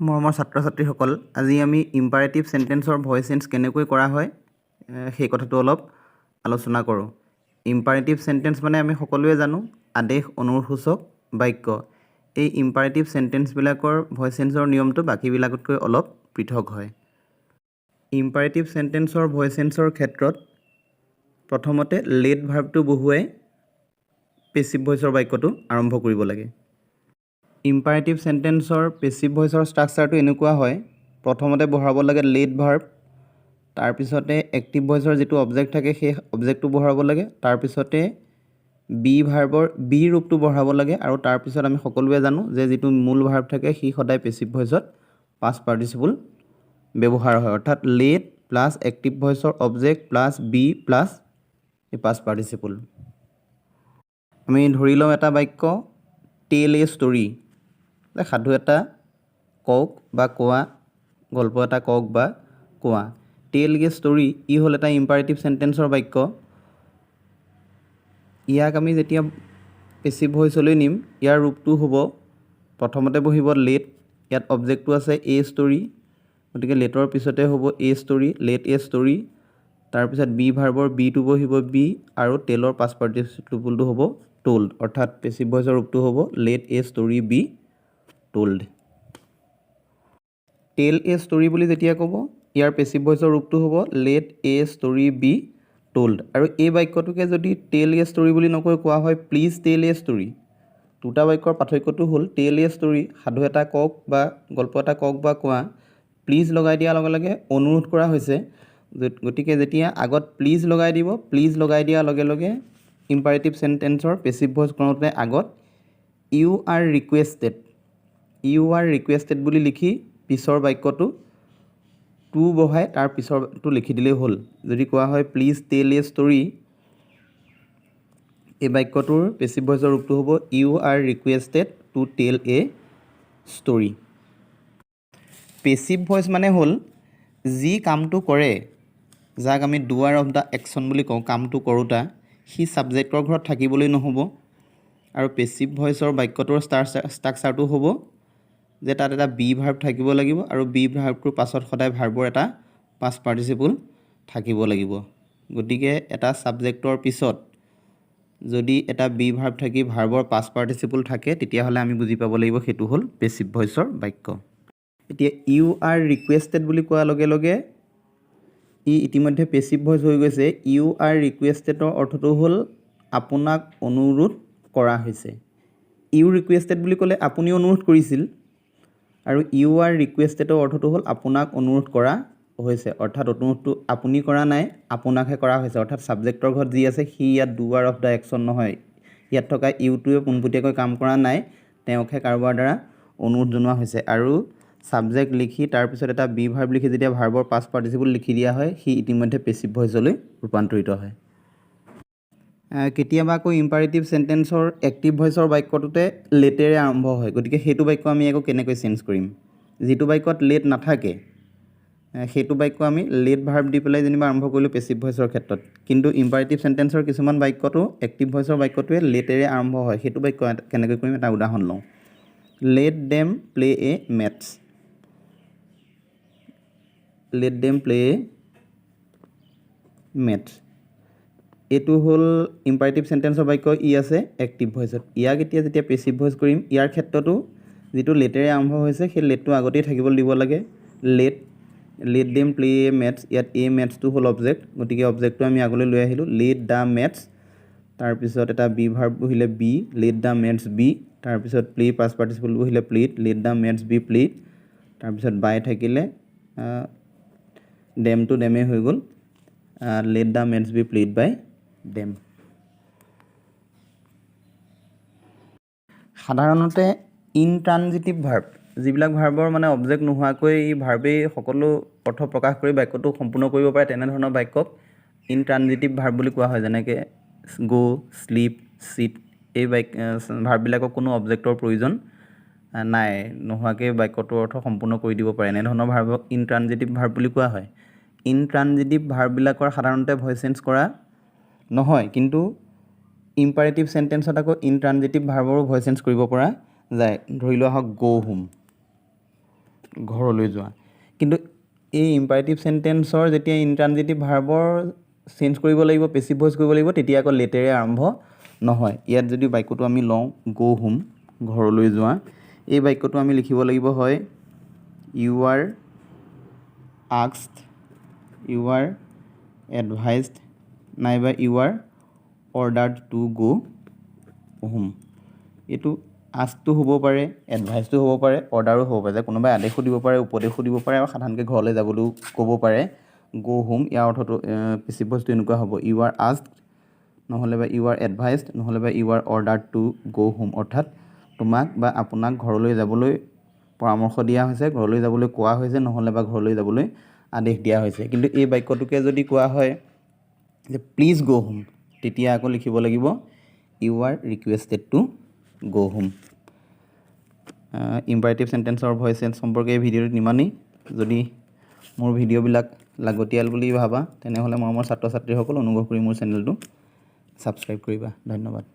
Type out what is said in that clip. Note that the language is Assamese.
মৰমৰ ছাত্ৰ ছাত্ৰীসকল, আজি আমি ইম্পাৰেটিভ চেণ্টেন্সৰ ভইচ চেঞ্জ কেনেকৈ কৰা হয়, সেই কথাটো অলপ আলোচনা কৰোঁ। ইম্পাৰেটিভ চেণ্টেন্স মানে আমি সকলোৱে জানো, আদেশ অনুৰোধসূচক বাক্য। এই ইম্পাৰেটিভ চেণ্টেন্সবিলাকৰ ভইচ চেঞ্জৰ নিয়মটো বাকীবিলাকতকৈ অলপ পৃথক হয়। ইম্পাৰেটিভ চেণ্টেন্সৰ ভইচ চেঞ্জৰ ক্ষেত্ৰত প্ৰথমতে লেট ভাৰ্বটো বহুৱাই পেচিভ ভইচৰ বাক্যটো আৰম্ভ কৰিব লাগে। ইম্পাৰেটিভ চেণ্টেন্সৰ পেচিভ ভইচৰ ষ্ট্ৰাকচাৰটো এনেকুৱা হয়: প্ৰথমতে বঢ়াব লাগে লেট ভাৰ্ব, তাৰপিছতে এক্টিভ ভইচৰ যিটো অবজেক্ট থাকে, সেই অবজেক্টটো বঢ়াব লাগে, তাৰপিছতে বি ভাৰ্বৰ বি ৰূপটো বঢ়াব লাগে আৰু তাৰপিছত আমি সকলোৱে জানো যে যিটো মূল ভাৰ্ব থাকে, সি সদায় পেচিভ ভইচত পাষ্ট পাৰ্টিচিপল ব্যৱহাৰ হয়। অৰ্থাৎ লেট প্লাছ এক্টিভ ভইচৰ অবজেক্ট প্লাছ বি প্লাছ এই পাষ্ট পাৰ্টিচিপল। আমি ধৰি লওঁ এটা বাক্য, "Tell a story", সাধু এটা কওক বা কোৱা, গল্প এটা কওক বা কোৱা। "Tell a story", ই হ'ল এটা ইম্পাৰেটিভ চেণ্টেন্সৰ বাক্য। ইয়াক আমি যেতিয়া পেচিভ ভইচলৈ নিম, ইয়াৰ ৰূপটো হ'ব প্ৰথমতে বহিব লেট। ইয়াত অবজেক্টটো আছে এ ষ্টৰী, গতিকে লেটৰ পিছতে হ'ব a story, let a story। তাৰপিছত বি ভাৰ্বৰ বিটো বহিব, বি, আৰু টেলৰ পাষ্ট পাৰ্টিচিপলটো হ'ব ট'ল্ড। অৰ্থাৎ পেচিভ ভইচৰ ৰূপটো হ'ব "Let a story be told"। "Tell a story" বুলি যেতিয়া ক'ব, ইয়াৰ পেচিভ ভইচৰ ৰূপটো হ'ব "Let a story be told"। আৰু এই বাক্যটোকে যদি "Tell a story" বুলি নকৈ কোৱা হয় "Please tell a story", দুটা বাক্যৰ পাৰ্থক্যটো হ'ল, "Tell a story", সাধু এটা কওক বা গল্প এটা কওক বা কোৱা, প্লিজ লগাই দিয়াৰ লগে লগে অনুৰোধ কৰা হৈছে। গতিকে যেতিয়া আগত প্লিজ লগাই দিব, প্লিজ লগাই দিয়াৰ লগে লগে ইম্পাৰেটিভ চেণ্টেন্সৰ পেচিভ ভইচ কৰোঁতে আগত "You are requested", "You are requested" বুলি লিখি পিছৰ বাক্যটো টু বহাই তাৰ পিছৰটো লিখি দিলেই হ'ল। যদি কোৱা হয় "Please tell a story", এই বাক্যটোৰ পেচিভ ভইচৰ ৰূপটো হ'ব "You are requested to tell a story"। Passive voice মানে হ'ল যি কামটো কৰে, যাক আমি ডুৱাৰ অফ the action বুলি কওঁ, কামটো কৰোঁতা, সি ছাবজেক্টৰ ঘৰত থাকিবলৈ নহ'ব। আৰু পেচিভ ভইচৰ বাক্যটোৰ ষ্ট্ৰাকচাৰটো হ'ব যে তাত এটা বি ভাৰ্ব থাকিব লাগিব আৰু বি ভাৰ্বটোৰ পাছত সদায় ভাৰ্বৰ এটা পাষ্ট পাৰ্টিচিপল থাকিব লাগিব। গতিকে এটা ছাবজেক্টৰ পিছত যদি এটা বি ভাৰ্ব থাকি ভাৰ্বৰ পাষ্ট পাৰ্টিচিপল থাকে, তেতিয়াহ'লে আমি বুজি পাব লাগিব সেইটো হ'ল পেচিভ ভইচৰ বাক্য। এতিয়া "You are requested" বুলি কোৱাৰ লগে লগে ই ইতিমধ্যে পেচিভ ভইচ হৈ গৈছে। "You are requestedৰ" অৰ্থটো হ'ল আপোনাক অনুৰোধ কৰা হৈছে। "You requested" বুলি ক'লে আপুনি অনুৰোধ কৰিছিল আৰু "You are requestedৰ" অৰ্থটো হ'ল আপোনাক অনুৰোধ কৰা হৈছে। অৰ্থাৎ অনুৰোধটো আপুনি কৰা নাই, আপোনাকহে কৰা হৈছে। অৰ্থাৎ ছাবজেক্টৰ ঘৰত যি আছে, সি ইয়াত ডুৱাৰ অফ the action নহয়। ইয়াত থকা ইউটোৱে পোনপটীয়াকৈ কাম কৰা নাই, তেওঁকহে কাৰোবাৰ দ্বাৰা অনুৰোধ জনোৱা হৈছে। আৰু ছাবজেক্ট লিখি তাৰপিছত এটা বি ভাৰ্ব লিখি যেতিয়া ভাৰ্বৰ পাষ্ট পাৰ্টিচিপল লিখি দিয়া হয়, সি ইতিমধ্যে পেচিভ ভইচলৈ ৰূপান্তৰিত হয়। কেতিয়াবা আকৌ ইম্পাৰেটিভ চেণ্টেন্সৰ এক্টিভ ভইচৰ বাক্যটোতে লেটেৰে আৰম্ভ হয়। গতিকে সেইটো বাক্য আমি আকৌ কেনেকৈ চেঞ্জ কৰিম? যিটো বাক্যত লেট নাথাকে, সেইটো বাক্য আমি লেট ভাৰ্ব দি পেলাই যেনিবা আৰম্ভ কৰিলোঁ পেচিভ ভইচৰ ক্ষেত্ৰত। কিন্তু ইম্পাৰেটিভ চেণ্টেন্সৰ কিছুমান বাক্যটো এক্টিভ ভইচৰ বাক্যটোৱে লেটেৰে আৰম্ভ হয়। সেইটো বাক্য কেনেকৈ কৰিম? এটা উদাহৰণ লওঁ। "Let them play a match"। "Let them play a match", এইটো হ'ল ইম্পাৰেটিভ চেণ্টেন্সৰ বাক্য। ই আছে এক্টিভ ভইচত। ইয়াক এতিয়া যেতিয়া পেচিভ ভইচ কৰিম, ইয়াৰ ক্ষেত্ৰতো যিটো লেটেৰে আৰম্ভ হৈছে, সেই লেটটো আগতেই থাকিবলৈ দিব লাগে। Let them play a match, ইয়াত এ মেটছটো হ'ল অবজেক্ট, গতিকে অবজেক্টটো আমি আগলৈ লৈ আহিলোঁ। লেট the maths, তাৰপিছত এটা বি ভাৰ্ব বহিলে be, let the match be, তাৰপিছত প্লে পাষ্ট পাৰ্টিচিপল বহিলে played, let the match be played, তাৰপিছত বাই থাকিলে, ডেমটো ডেমেই হৈ গ'ল। "Let the match be played by them"। সাধাৰণতে ইনট্ৰানজিটিভ ভাৰ্ব, যিবিলাক ভাৰ্বৰ মানে অবজেক্ট নোহোৱাকৈ এই ভাৰ্বেই সকলো অৰ্থ প্ৰকাশ কৰি বাক্যটো সম্পূৰ্ণ কৰিব পাৰে, তেনেধৰণৰ বাক্যক ইনট্ৰানজিটিভ ভাৰ্ব বুলি কোৱা হয়। যেনেকৈ গ', শ্লিপ, চিট, এই ভাৰ্ববিলাকক কোনো অবজেক্টৰ প্ৰয়োজন নাই, নোহোৱাকৈ বাক্যটোৰ অৰ্থ সম্পূৰ্ণ কৰি দিব পাৰে। এনেধৰণৰ ভাৰ্বক ইনট্ৰানজিটিভ ভাৰ্ব বুলি কোৱা হয়। ইনট্ৰানজিটিভ ভাৰ্ববিলাকৰ সাধাৰণতে ভইচ চেঞ্জ কৰা নহয়, কিন্তু ইম্পাৰেটিভ চেণ্টেন্সত আকৌ ইনট্ৰানজিটিভ ভাৰ্বৰো ভইচ চেঞ্জ কৰিব পৰা যায়। ধৰি লোৱা হওক, "Go home"। ঘৰলৈ যোৱা। কিন্তু এই ইম্পাৰেটিভ চেণ্টেন্সৰ যেতিয়া ইনট্ৰানজিটিভ ভাৰ্বৰ চেঞ্জ কৰিব লাগিব, পেচিভ ভইচ কৰিব লাগিব, তেতিয়া আকৌ লেটেৰে আৰম্ভ নহয়। ইয়াত যদি বাক্যটো আমি লওঁ "Go home", ঘৰলৈ যোৱা, এই বাক্যটো আমি লিখিব লাগিব হয় "You are asked", "you are advised" নাইবা "You are ordered to go home"। এইটো আস্কটো হ'ব পাৰে, এডভাইচটো হ'ব পাৰে, অৰ্ডাৰো হ'ব পাৰে, যে কোনোবাই আদেশো দিব পাৰে, উপদেশো দিব পাৰে আৰু সাধাৰণকৈ ঘৰলৈ যাবলৈও ক'ব পাৰে। "Go home", ইয়াৰ অৰ্থটো পেচিভ ভইচটো এনেকুৱা হ'ব, "You are asked" নহ'লে বা "You are advised" নহ'লে বা "You are ordered to go home"। অৰ্থাৎ তোমাক বা আপোনাক ঘৰলৈ যাবলৈ পৰামৰ্শ দিয়া হৈছে, ঘৰলৈ যাবলৈ কোৱা হৈছে, নহ'লে বা ঘৰলৈ যাবলৈ আদেশ দিয়া হৈছে। কিন্তু এই বাক্যটোকে যদি কোৱা হয় যে "Please go home", তেতিয়া আকৌ লিখিব লাগিব "You are requested to go home"। Imperative চেণ্টেন্সৰ voice change সম্পৰ্কে এই ভিডিঅ'টোত ইমানেই। যদি মোৰ ভিডিঅ'বিলাক লাগতিয়াল বুলি ভাবা, তেনেহ'লে মৰমৰ ছাত্ৰ ছাত্ৰীসকল, অনুগ্ৰহ কৰি মোৰ চেনেলটো ছাবস্ক্ৰাইব কৰিবা। ধন্যবাদ।